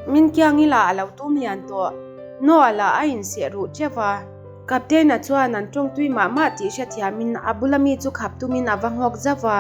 Minkiangi lah a lo tum lian tawh. Noah lah a inseh ruh teuh va. Captain-a chuan an tawngtui mah mah tih hrethiamin a bula mi chu khap tumin a va nghawk zauh va.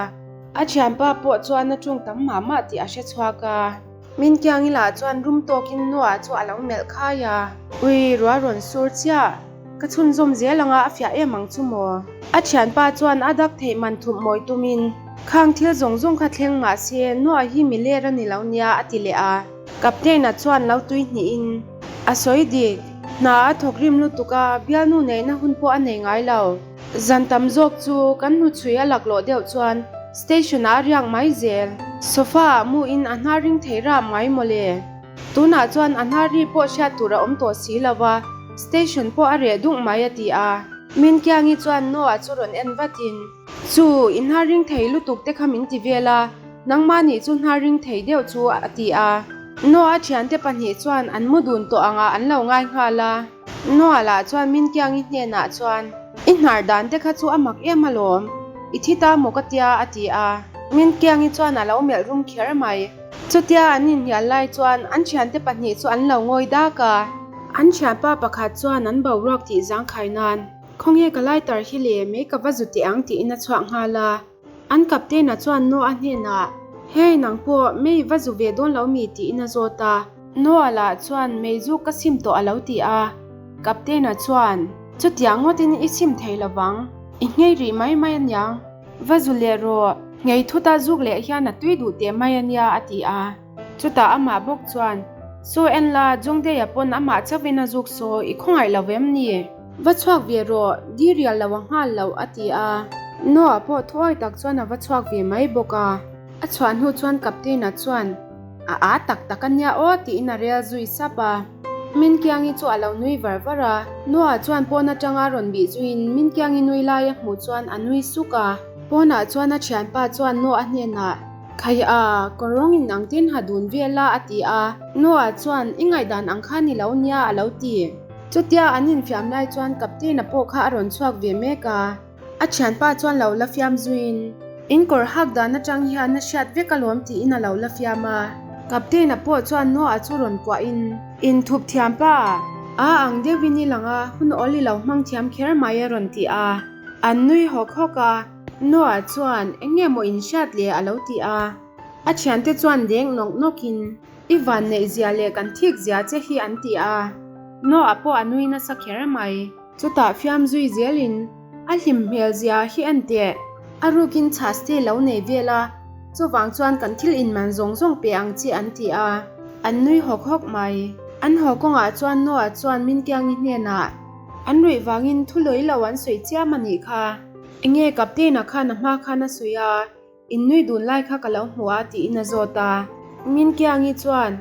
A thianpa pawh chuan a tawng tam mah mah tih a hre chhuak a. Minkiangi lah chuan rum tawkin Noah chu a lo melh khai a. Ui, ruah rawn sur chiah. Ka chhunzawm zel anga a fiah em ang chu maw? A thianpa chuan a dak theih man thup mawi tumin, Khang thil zawng zawng kha thleng mah se, Noah hi mi ler a ni lo nia a ti leh a. Captain-a chuan lo tui hnihin, A sawi dik. Hna a thawk rim lutuk a, bialnu neihna hun pawh a nei ngai lo. Zan tam zawk chu kan hnuchhui a laklawh deuh chuan station-ah a riak mai zel. Sofa-ah muin a hnar ring thei rap mai mawle. Tunah chuan a hnar ri pawh hriat tur a awm tawh si lo va, station pawh a reh duk mai a ti a. Minkiangi chuan Noah chu rawn en vatin, Chu, i hnar ring thei lutuk te kha min ti vel a, nangmah nih chu hnar ring thei deuh chu a ti a. Noah thiante pahnih chuan an mu dun tawh angah an lo ngai nghal a. Noah lah chuan Minkiangi hnenah chuan, I hnar dan te kha chu a mak em alawm, i thi ta maw ka tia a ti a. Minkiangi chuan a lo melh rum kher mai. Chutia an inhnial lai chuan an thiante pahnih chu an lo ngawi dak a. An thianpa pakhat chuan an boruak tih zangkhai nan, Khawnge ka lighter hi le, mei ka va zu teh ang tiin a chhuak nghal a. An captain-a chuan Noah hnenah, Hey nang pawh, mei va zu ve dawn lo mi? tiin a zawt a. Noah lah chuan mei zu ka sim tawh a lo ti a. Captain-a chuan, Chutiang ngawtin i sim thei lovang, i nghei rih mai mai aniang. Va zu leh rawh, nghei thuta zuk leh hian a tui duh teh mai a nia a ti a. Chutah amah bawk chuan, Saw en la, Jongdeia pawn amah chauhin a zuk saw, i khawngaih lo em ni? Va chhuak ve rawh, di rial lo a nghal loh a ti a. Noah pawh thuawi tak chuan a va chhuak ve mai bawk a. A chhuah hnu chuan Captain-a chuan, A â tak tak a nia aw tiin a rel zui sap a. Minkiangi chu a lo nui var var a. Noah chuan pawn atanga rawn bih zuiin Minkiangi nui lai a hmuh chuan a nui suk a. Pawnah chuan a thianpa chuan Noah hnenah, Khai a, kawr rawng in ang tin ha dun vel a a ti a. Noah chuan, I ngaihdan ang kha ni lo nia a lo ti. Chutia an infiam lai chuan Captain-a pawh kha a rawn chhuak ve mek a. A thianpa chuan lo la fiam zuiin, In kawr hak dan atang hian a hriat vek alawm tiin a lo la fiam a. Captain-a pawh chuan Noah chu rawn kuahin, In thup thiam pa, a ang deuhin i lang a, hun awl i lo hmang thiam kher mai a rawn ti a. An nui hawk hawk a, Noah chuan, Eng nge maw in hriat le a lo ti a. A thiante chuan deng nawk nawkin, I van neih zia leh kan thik zia che hi an ti a. Noah pawh a nui nasa kher mai. Chutah fiam zui zelin a hlim hmel zia hi en teh. A rukin chhas te lo nei vel a, chuvang chuan kan thil inman zawng zawng pe ang che an ti a, an nui hawk hawk mai. An haw kawngah chuan Noah chuan Minkiangi hnenah an ruih vangin thu lawi lo an sawi chiam a nih kha. Enge Captain-a khan a hma khan a sawi a, In nui dun lai kha ka lo hmu a tiin a zawt a. Minkiangi chuan,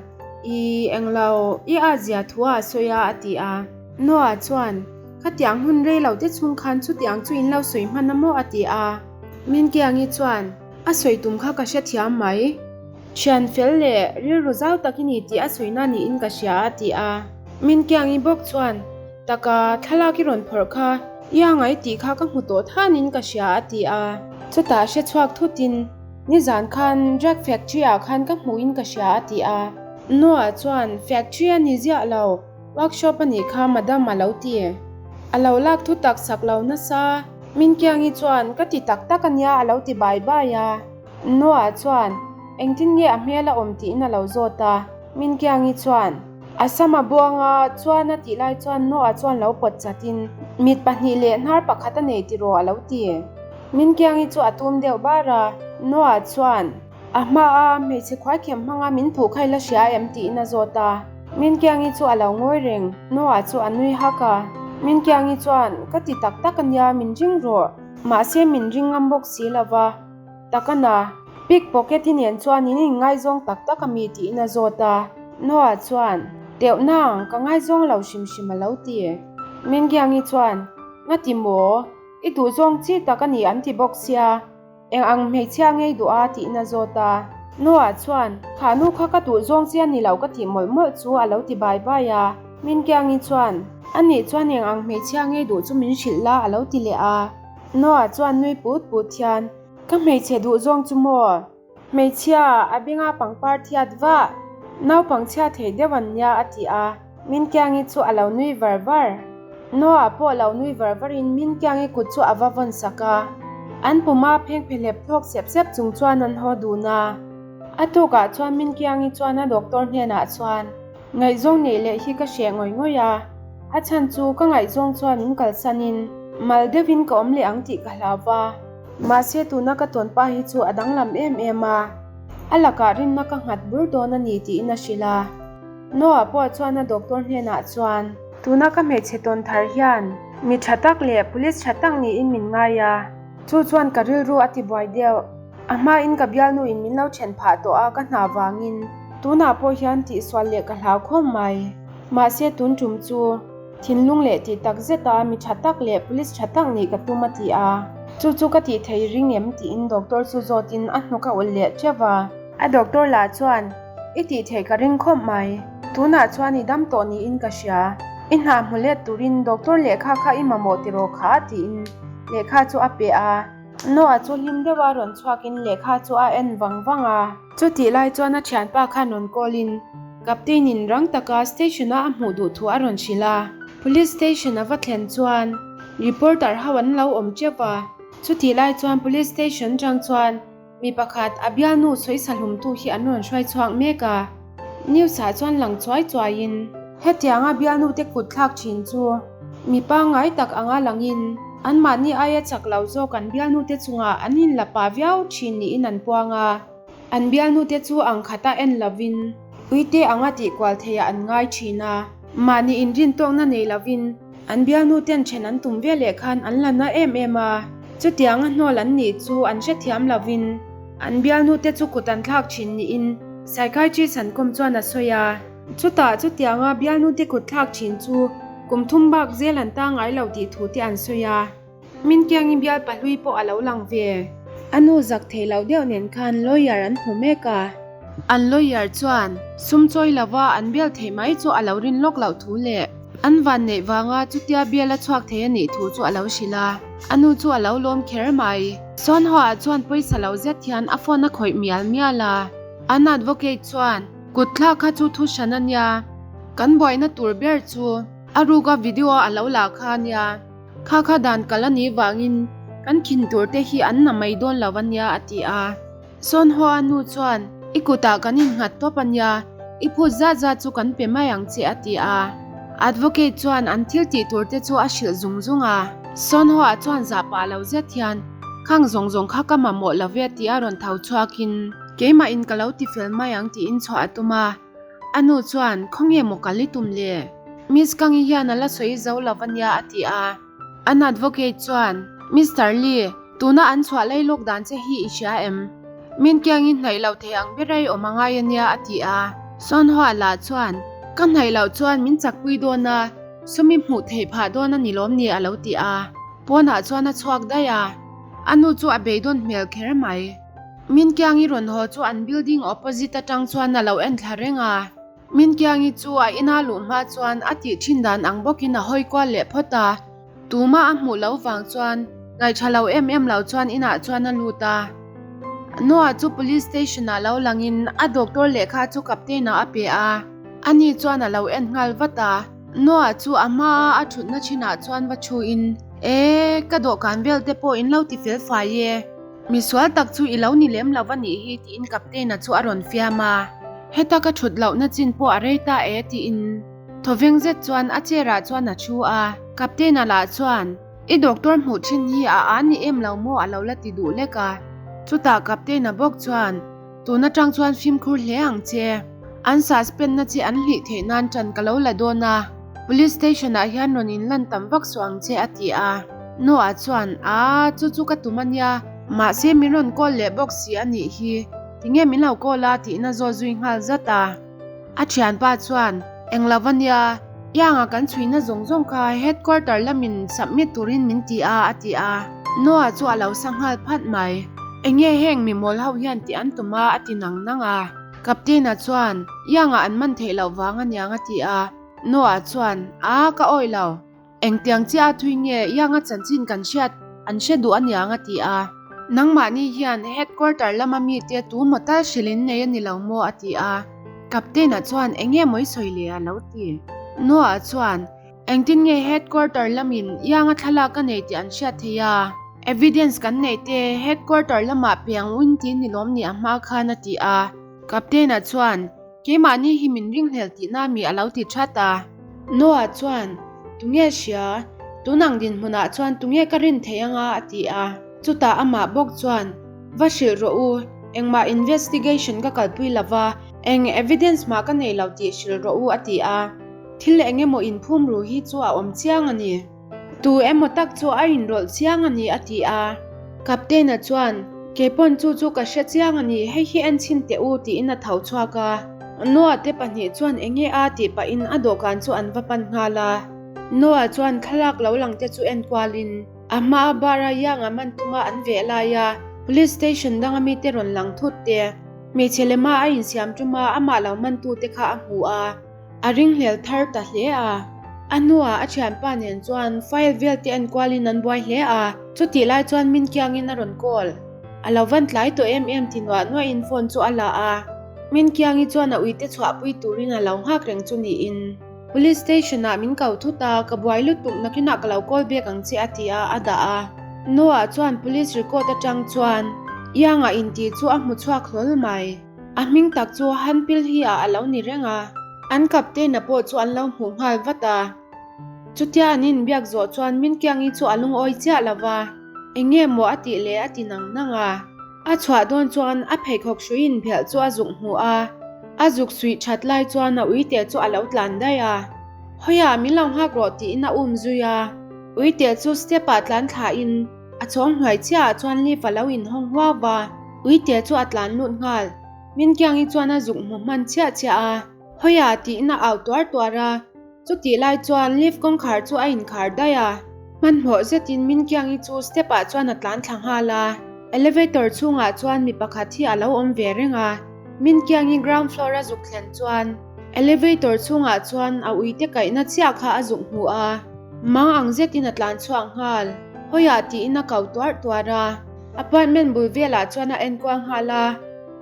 I englo, i a zia thu a sawi a a ti a. Noah chuan, Khatiang hun rei lo te chhung khan chutiang chu in lo sawi hman a maw a ti a. Minkiangi chuan, A sawi tum kha ka hrethiam mai. Thian fel leh rilru zau tak i ni tih a sawina niin ka hria a ti a. Minkiangi bawk chuan, Taka, thlalak i rawn phawrh kha, i a ngai tih kha ka hmu tawh thanin ka hria a ti a. Chutah hre chhuak thutin, Nizan khan drug factory ah khan ka hmuhin ka hria a ti a. Noah chuan, Factory a ni ziah lo, workshop a nih kha madam a lo ti. A lo lak thu tak sak lo nasa. Minkiangi chuan, Ka ti tak tak a nia a lo ti bai bai a. Noah chuan, Engtin nge a hmel a awm tiin a lo zawt a. Minkiangi chuan, A sam a buang a, chuan a tih lai chuan Noah chuan lo pawt chatin, Mit pahnih leh hnar pakhat a nei tiraw a lo ti. Minkiangi chu a tum deuh bar a, Noah chuan, A hma a, hmeichhe khuaikhem hmanga min phuh kha i la hria em? tiin a zawt a. Minkiangi chu a lo ngawi reng, Noah chu a nui hak a. Minkiangi chuan, Ka ti tak tak a nia, min ring rawh. Mahse min ring ngam bawk si lo va. Tak a na. Pick pocket i nen chuan in inngaizawng tak tak a mi tiin a zawt a. Noah chuan, Teuh nang, ka ngaizawng lo hrim hrim a lo ti. Mingiangi chuan, Nga ti maw? I duhzawng chi tak a ni an ti bawk sia. Eng ang hmeichhia ngei duh a tiin a zawt a. Noah chuan, Kha nu kha ka duhzawng chi a ni lo ka tih mawlh mawlh chu a lo ti bai bai a. Mingiangi chuan, Anih chuan eng ang hmeichhia ngei duh chu min hrilh la a lo ti leh a. Noah chuan nui put put hian, Ka hmeichhe duh zawng chu maw? Hmeichhia, a benga pangpar thiat vah. Naupang chhia thei deuh an nia a ti a, Minkiangi chu a lo nui var var. Noah pawh lo nui var varin Minkiangi kut chu a va vawn sak a. An puma phengphehlep thlawk sep sep chung chuan an haw dun a. A tukah chuan Minkiangi chuan a doctor hnenah chuan, Ngaihzawng neih leh hi ka hreh ngawih ngawih a, a chhan chu ka ngaihzawng chuan min kalsanin mal deuhin ka awm leh ang tih ka hlau va. Mahse tuna ka tawnpa hi chu a danglam em em a, a lakah rinna ka nghat bur dawn a ni tiin a hrilh a. Noah pawh chuan a doctor hnenah chuan, Tuna ka hmeichhe tawn thar hian mi tha tak leh police tha tak niin min ngai a, chu chuan ka rilru a tibuai deuh. A hmain ka bialnuin min lo then phah tawh a ka hna vangin tunah pawh hian tihsual leh ka hlau khawm mai. Mahse tun tum chu thinlung leh tih tak zeta mi tha tak leh police tha tak nih ka tum a ti a. Chu chu ka tih thei ring em tiin doctor chu zawtin a hnuk a ulh leh teuh a. A doctor lah chuan I tih theih ka ring khawp mai. Tunah chuan i dam tawh niin ka hria. I hna hmu let turin doctor lehkha kha i mamawh tiraw kha tiin lehkha chu a pe a. Noah chu hlim deuha rawn chhuakin lehkha chu a en vang vang a. Chutih lai chuan a thianpa khan rawn call in Captain in rang taka station a a hmuh duh thu a rawn hrilh a. Police station a va thlen chuan reporter ho an lo awm teuh a. Chutih lai chuan police station tang chuan mi pakhat a bialnu sawisa hlumtu hi an rawn hruai chhuak mek a. News ah chuan lang chuai chuai in hetianga bialnu te kut thlak thin chu mi pangngai tak anga langin anmahni aia chak lo zawk an bialnu te chungah an inla pah viau thin niin an puang a. An bialnu te chu ang khata en lovin uite anga tih kual theiah an ngai thin a. Mahni inrintawkna nei lovin an bialnu ten then an tum veleh khan an la na em em a. Chutianga hnawl an nih chu an hrethiam lovin An bialnu te chu kut an thlak thin niin psychiatrist an kawm chuan a sawi a. Chutah chutianga bialnu te kut thlak thin chu kum thum bak zel an ta ngai lo tih thu te an sawi a. Minkiangin bial pahlui pawh a lo lang ve. A nu zak thei lo deuh nen khan lawyer an hmu mek a. An lawyer chuan sum chawi lova an bial theih mai chu a lo rin lawk loh thu leh an van neih vanga chutia bial a chhuak thei a nih thu chu a lo hrilh a. A nu chu a lo lawm kher mai. Sawnhaw-ah chuan pawisa lo zet hian a phone a khawih mial mial a. An advocate chuan, Kut thlak kha chu thu hran a nia. Kan buaina tur ber chu a ruka video a lo lah kha a nia. Kha kha dan kal a nih vangin kan khin tur te hi an na mai dawn lo a nia a ti a. Sawnhaw-a nu chuan, I kutah kan innghat tawp a nia, i phut zat zat chu kan pe mai ang che a ti a. Advocate chuan an thil tih tur te chu a hrilh zung zung a. Sawnhaw-a chuan zah pah lo zet hian, Khang zawng zawng kha ka mamawh lo ve tia rawn tho chhuakin, Keimah in ka lo ti fel mai ang tiin chhuah a tum a. A nu chuan, Khawnge maw kal i tum le? Miss Kangi hian a la sawi zo lo a nia a ti a. An advocate chuan, Mister Lee, tuna an chhuah lei lawk dan che hi i hria em? Min kiangin hnaih loh thei ang ber ei awm a ngai a nia a ti a. Sawnhaw lah chuan, Ka hnaih loh chuan min chakpui dawn a, sumi hmuh theih phah dawn a ni lawm ni a lo ti a. Pawnah chuan a chhuak daih a, a nu chu a beidawn hmel kher mai. Min kiangi rawn haw chu an building opposite atang chuan a lo en thla reng a. Minkiangi chu a ina luh hma chuan a tih thin dan ang bawkin a hawi kual leh phawt a, tuma a hmuh loh vang chuan ngaihṭha lo em em lo chuan inah chuan a lut a. Noah chu police station ah lo langin a doctor lehkha chu captain ah a pe a, ani chuan a lo en nghal vat a. Noah chu a hmaa a ṭhutna thinah chuan va thuin, E, ka dawhkan vel te pawh in lo ti fel fai e. Misual tak chu i lo ni lem lo a nih hi tiin Captain-a chu a rawn fiam a. Heta ka thut lohna chin pawh a rei ta e tiin thawveng zet chuan a chair-ah chuan a thu a. Captain-a lah chuan, I doctor hmuh thin hi a a ni em lo maw a lo la ti duh lek a. Chutah Captain-a bawk chuan, Tun atang chuan fimkhur hle ang che. An suspend-na che an hlih theih nan ṭan ka lo la dawn a. Police station ah hian rawn in lan tam vak suh ang che a ti a. Noah chuan, Aa, chu chu ka tum a nia. Mahse min rawn call leh bawk si a nih hi. Tinge min lo call a tihna zawt zui nghal zat a. A thianpa chuan, Eng lo va nia, Ianga kan chhuina zawng zawng kha headquarter lamin submit turin min ti a a ti a. Noah chu a lo sa nghal phat mai. Enge heng mimawl ho hian tih an tum a a ti nang nang a. Captain-a chuan, Ianga an man theih loh vang a niang a ti a. Noah chuan, Aa, ka awih lo. Engtiang chiah a thui nge Ianga chanchin kan hriat an hre duh a niang a ti a. Nangmahni hian headquarter lama mite tu maw tal hrilh in nei a ni lo maw a ti a. Captain-a chuan eng nge maw i sawi le a lo ti. Noah chuan engtin nge headquarter lamin Yang-a thlalak a nei tih an hriat thei a, evidence kan neih te headquarter lamah piang uin tiin ni lawm ni a hma khan a ti a. Captain-a chuan Keimahni hi min ringhlel tihna mi a lo ti that a. Noah chuan Tunge hria? Tunang dinhmunah chuan tunge ka rin thei anga a ti a. Chutah amah bawk chuan Va hrilh rawh u, engmah investigation ka kalpui lova, eng evidence mah ka nei lo tih hrilh rawh u a ti a. Thil eng emaw inphum ru hi chu a awm chiang a ni. Tu emaw tak chu a inrawlh chiang a ni a ti a. Captain-a chuan, Keipawn chu chu ka hre chiang a ni, hei hi en chhin teh u tiin a tho chhuak a. Noah te pahnih chuan eng nge a tih pahin a dawhkan chu an va pan nghal a. Noah chuan thlalak lo lang te chu en kualin, A hmaa bar a Yang a man tuma an veh lai a, Police station danga mite rawn lang thut te, hmeichhe lema a insiam tuma amah lo mantu te kha a hmu a, a ringhlel thar ta hle a. A hnuah a thianpa nen chuan file vel te enkualin an buai hle a, chutih lai chuan min kiangin a rawn call. A lo van tlai tawh em em ti nuah nuahin phone chu a la a, min kiangi chuan a uite chhuahpui turin a lo nghak reng chu niin. Police station ah min kau thut a, ka buai lutuk nakinah ka lo call back ang che a ti a, a dah a. Noah chuan police record atang chuan Yang-a intih chu a hmu chhuak hlawl mai. A hming tak chu Han Pil hi ah a lo ni reng a, an captain-a pawh chu an lo hmuh nghal vat a. Chutia an inbiak zawh chuan Min Kiangi chu a lungawi chiah lo va, eng nge maw a tih le a ti nang nang a. A chhuah dawn chuan a pheikhawk hrui inphelh chu a zuk hmuh a. A zuk suih that lai chuan a uite chu a lo tlan daih a. Hawiah min lo nghak rawh tiin a um zui a. Uite chu step ah tlan thla in a chhawng hnuai chiah ah chuan lift a lo inhawng huau va. Uite chu a tlan lut nghal. Min Kiangi chuan a zuk hmu hman chiah chiah a. Hawiah tiin a au tuar tuar a. Chutih lai chuan lift kawngkhar chu a inkhar daih a, hmanhmawh zetin Min Kiangi chu step ah chuan a tlan thla nghal a. Elevator chhungah chuan mi pakhat hi a lo awm ve reng a, Min Kiangi ground floor a zuk thlen chuan elevator chhungah chuan a uite kaihna chiah kha a zuk hmu a, mang ang zetin a tlan chhuak nghal. Hawiah tiin a kau tuarh tuarh a, apartment bul velah chuan a enkual nghal a,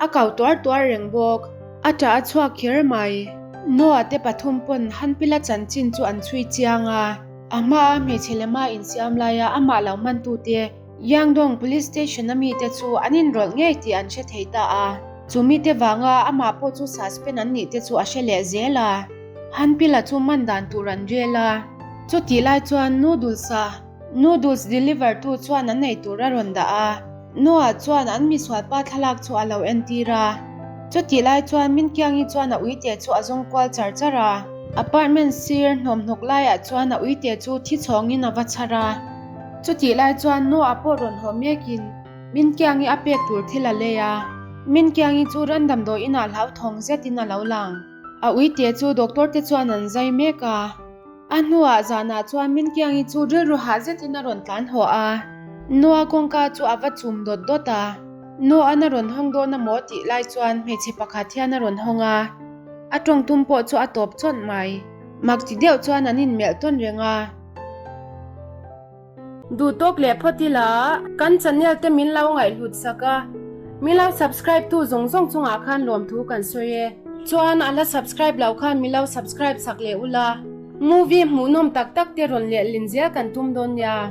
a kau tuarh tuarh reng bawk. A ṭah a chhuak kher mai. Noah te pathum pawn Hanpila chanchin chu an chhui chiang a, a hmaa hmeichhe lema insiam laia amah lo hmantute Yangdong Police Station a mite chu an inrawlh ngei tih an hre thei ta a, chu mite vanga amah pawh chu suspend an nih te chu a hre leh zel a. Hanpila chu man dan tur an rel a, chutih lai chuan noodles a noodles deliver tu chuan an ei tur a rawn dah a, Noah chuan an misualpa thlalak chu a lo entir a. Chutih lai chuan Minkiangi chuan a uite chu a zawng kual char char a. Apartment sir hnawmhnawk laiah chuan a uite chu thi chhawngin a va chhar a. Chutih lai chuan Noah pawh rawn haw mekin Minkiangi a pek tur thil a lei a. Minkiangi chu ran damdawi inah hlauthawng zetin a lo lang. A uite chu doctor te chuan an zai mek a. A hnuah zanah chuan Minkiangi chu rilru hah zetin a rawn tlan haw a, Noah kawngka chu a va chum dawt dawt a. Noah-an a rawn hawng dawn a maw tih lai chuan hmeichhe pakhat hian a rawn hawng a, a tawng tum pawh chu a tawp chawt mai. Mak ti deuh chuan an inmelh tawn reng a. Duh tawk leh phawt ila kan channel te min lo ngaihhlut sak a, min lo subscribe tu zawng zawng chungah khan lawmthu kan sawi e. Chuan a la subscribe loh khan min lo subscribe sak leh ula, movie hmuhnawm tak tak te rawn lehlin zel kan tum dawn nia.